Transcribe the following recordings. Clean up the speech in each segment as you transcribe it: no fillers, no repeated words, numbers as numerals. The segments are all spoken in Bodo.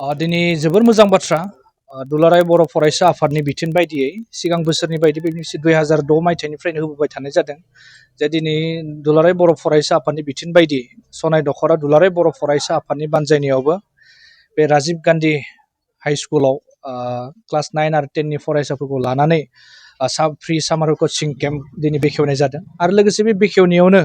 दिनै जोबोर मोजां बाथ्रा दुलाराय बर' फरायसा आफादनि बिथोन बायदियै सिगां बोसोरनि बायदि बे 2006 मायथाइनिफ्रायनो होबोबाय थानाय जादों जे दिनै दुलाराय बर' फरायसा आफादनि बिथोन बायदि सनाय दख'रा दुलाराय बर' फरायसा आफादनि बानजायनायावबो बे राजीव गान्धी हाई स्कुलाव क्लास 9 आरो 10 नि फरायसाफोरखौ लानानै फ्रि सामार कचिं केम्प दिनै बेखेवनाय जादों आरो लोगोसे बे बेखेवनायावनो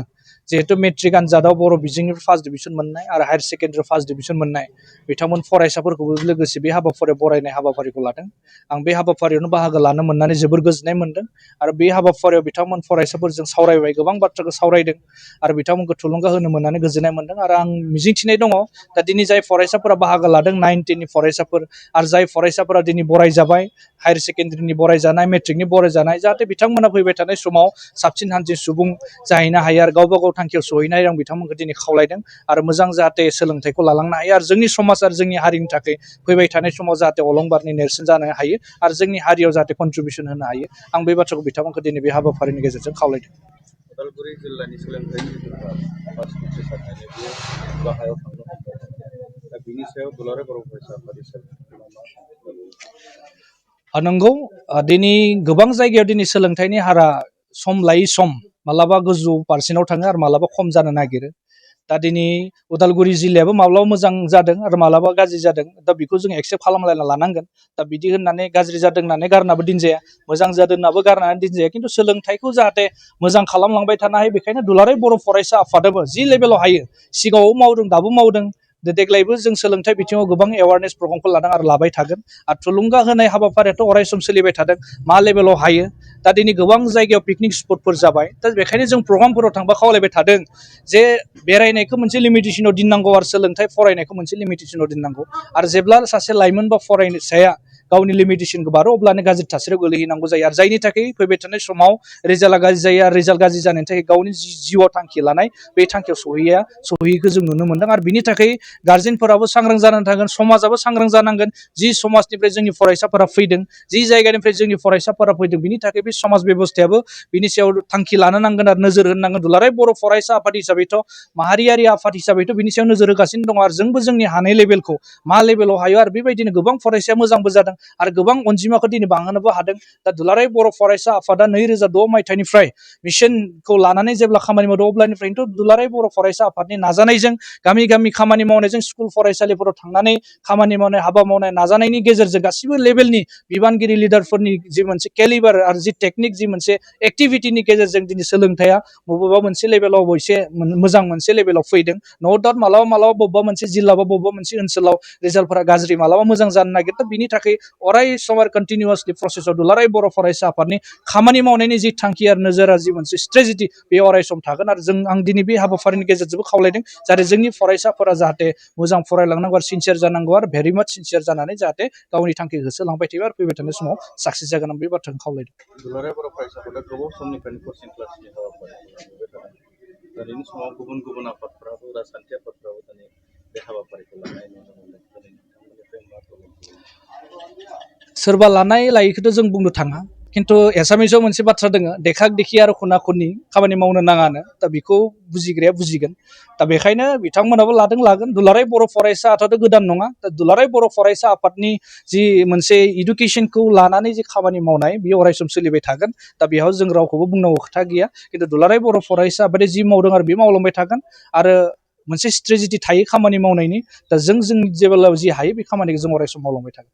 जिहेतु मेट्रिक आनजादाव बर' बिजोंनि फार्स्ट डिभिजन मोननाय आरो हायार सेकेन्डारि फार्स्ट डिभिजन मोननाय बिथांमोन फरायसाफोरखौबो लोगोसे बे हाबाफारियाव बरायनाय हाबाफारिखौ लादों आं बे हाबाफारियावनो बाहागो लानो मोननानै जोबोर गोजोननाय मोनदों आरो बे हाबाफारियाव बिथांमोन फरायसाफोरजों सावरायबाय गोबां बाथ्राखौ सावरायदों आरो बिथांमोनखौ थुलुंगा होनो मोननानै गोजोननाय मोनदों आरो आं मिजिंथिनाय दङ दा दिनै जाय फरायसाफोरा बाहागो लादों 9, 10 नि फरायसाफोर आरो जाय फरायसाफोरा दिनै बरायजाबाय हायार सेकेन्डारिनि बरायजानाय मेट्रिकनि बरायजानाय जाहाथे बिथांमोना फैबाय थानाय समाव साबसिन हामसिन सुबुं जाहैनो हायो आरो गावबा गाव थांखियाव सहैनाय आं बिथांमोनखौ दिनै खावलायदों आरो मोजां जाहाथे सोलोंथाइखौ लालांनो हायो आरो जोंनि समाज आरो जोंनि हारिनि थाखाय फैबाय थानाय समाव जाहाथे अलंबारनि नेरसोन जानो हायो आरो जोंनि हारियाव जाहाथे कन्ट्रिबिउसन होनो हायो आं बे बाथ्राखौ बिथांमोनखौ दिनै बे हाबाफारिनि गेजेरजों खावलायदों। उदालगुरि जिल्लानि सोलोंथाइनि उथ्रिसारनायनि बे गाहायाव थांनो हमबाय दा बिनि सायाव दुलाराय बर' फरायसा आफाद नंगौ दिनै गोबां जायगायाव दिनै सोलोंथाइनि हारा सम लायै सम मालाबा गोजौ पारसेन्टआव थाङो आरो मालाबा खम जानो नागिरो दा दिनै उदालगुरि जिल्लायाबो माब्लाबा मोजां जादों आरो मालाबा गाज्रि जादों दा बेखौ जों एक्सेप्ट खालामलायना लानांगोन दा बिदि होननानै गाज्रि जादों होननानै गारनाबो दोनजाया मोजां जादों होननाबो गारनानै दोनजाया खिन्थु सोलोंथाइखौ जाहाथे मोजां खालामलांबाय थानो हायो बेखायनो दुलाराय बर' फरायसा आफादाबो जि लेभेलाव हायो सिगाङावबो मावदों दाबो मावदों देग्लायबो जों सोलोंथाइ बिथिङाव गोबां एवारनेस प्रग्रामखौ लादों आरो लाबाय थागोन आरो थुलुंगा होनाय हाबाफारियाथ' अराय सम सोलिबाय थादों मा लेभेलाव हायो दा दिनै गोबां जायगायाव पिकनिक स्पटफोर जाबाय दा बेखायनो जों प्रग्रामफोराव थांबा खावलायबाय थादों जे बेरायनायखौ मोनसे लिमिटेसनाव दोननांगौ आरो सोलोंथाइ फरायनायखौ मोनसे लिमिटेसनाव दोननांगौ आरो जेब्ला सासे लाइमोन बा फरायसाया गावनि लिमिटेसनखौ बारो अब्लानो गाज्रि थासारियाव गोलैहैनांगौ जायो आरो जायनि थाखाय फैबाय थानाय समाव रिजाल्टआ गाज्रि जायो आरो रिजाल्ट गाज्रि जानायनि थाखाय गावनि जिउआव थांखि लानाय बे थांखियाव सहैयैखौ जों नुनो मोनदों आरो बिनि थाखाय गार्जेनफोराबो सांग्रां जानानै थागोन समाजाबो सांग्रां जानांगोन जि समाजनिफ्राय जोंनि फरायसाफोरा फैदों जि जायगानिफ्राय जोंनि फरायसाफोरा फैदों बिनि थाखाय बे समाज बेबस्थायाबो बिनि सायाव थांखि लानो नांगोन आरो नोजोर होनो नांगोन दुलाराय बर' फरायसा आफाद हिसाबैथ' माहारियारि आफाद हिसाबैथ' बिनि सायाव नोजोर होगासिनो दङ आरो जोंबो जोंनि हानाय लेभेलखौ मा लेभेलाव हायो आरो बेबायदिनो गोबां फरायसाया मोजांबो जादों आरो गोबां अनजिमाखौ दिनै बांहोनोबो हादों दा दुलाराय बर' फरायसा आफादा 2006 मायथाइनिफ्राय मिशनखौ लानानै जेब्ला खामानि मावदों अब्लानिफ्रायनोथ' दुलाराय बर' फरायसा आफादनि नाजानायजों गामि गामि खामानि मावनायजों स्कुल फरायसालिफोराव थांनानै खामानि मावनाय हाबा मावनाय नाजानायनि गेजेरजों गासिबो लेभेलनि बिबानगिरि लिडारफोरनि जि मोनसे केलिबार आरो जि टेकनिक जि मोनसे एक्टिभिटिनि गेजेरजों दिनै सोलोंथाइया बबेबा मोनसे लेभेलाव एसे मोजां मोनसे लेभेलाव फैदों नो डाउट मालाबा मालाबा बबेबा मोनसे जिल्ला बा बबेबा मोनसे ओनसोलाव रिजाल्टफोरा गाज्रि मालाबा मोजां जानो नागिरदों बिनि थाखाय अराय सम आरो कन्टिनिउवासलि प्रसेसआव दुलाराय बर' फरायसा आफादनि खामानि मावनायनि जि थांखि आरो नोजोरा जि मोनसे स्ट्रेटेजि बे अराय सम थागोन आरो आं दिनै बे हाबाफारिनि गेजेरजोंबो खावलायदों जाहाथे जोंनि फरायसाफोरा जाहाथे मोजां फरायलांनांगौ आरो सिनसियार जानांगौ आरो भेरि माच सिनसियार जानानै जाहाथे गावनि थांखिखौ होसोलांबाय थायो आरो फैबाय थानाय समाव साक्सेस जागोन आं बे बाथ्राखौ खावलायदों। दुलाराय बर' फरायसाफोरा गोबाव समनिफ्रायनो कचिं क्लासनि हाबाफारिखौ लाबोबाय थादों दिनैनि समाव गुबुन गुबुन आफादफोराबो राजखान्थि आफादफोराबो दिनै बे हाबाफारिखौ लानाय नुनो मोनदों दिनै नोंथांमोननिफ्राय मा सोरबा लानाय लायैखौथ' जों बुंनो थाङा खिन्थु एसामिसाव मोनसे बाथ्रा दङ देखा देखि आरो खना खनि खामानि मावनो नाङानो दा बेखौ बुजिग्राया बुजिगोन दा बेखायनो बिथांमोनाबो लागोन दुलाराय बर' फरायसा आफादाथ' गोदान नङा दा दुलाराय बर' फरायसा आफादनि जि मोनसे इडुकेसनखौ लानानै जि खामानि मावनाय बेयो अरायसम सोलिबाय थागोन दा बेयाव जों रावखौबो बुंनांगौ खोथा गैया खिन्थु दुलाराय बर' फरायसा आफादा जि मावदों आरो बे मावलांबाय थागोन आरो मोनसे स्ट्रेटेजि थायो खामानि मावनायनि दा जों जेब्ला जि हायो बे खामानिखौ जों अरायसम मावलांबाय थागोन।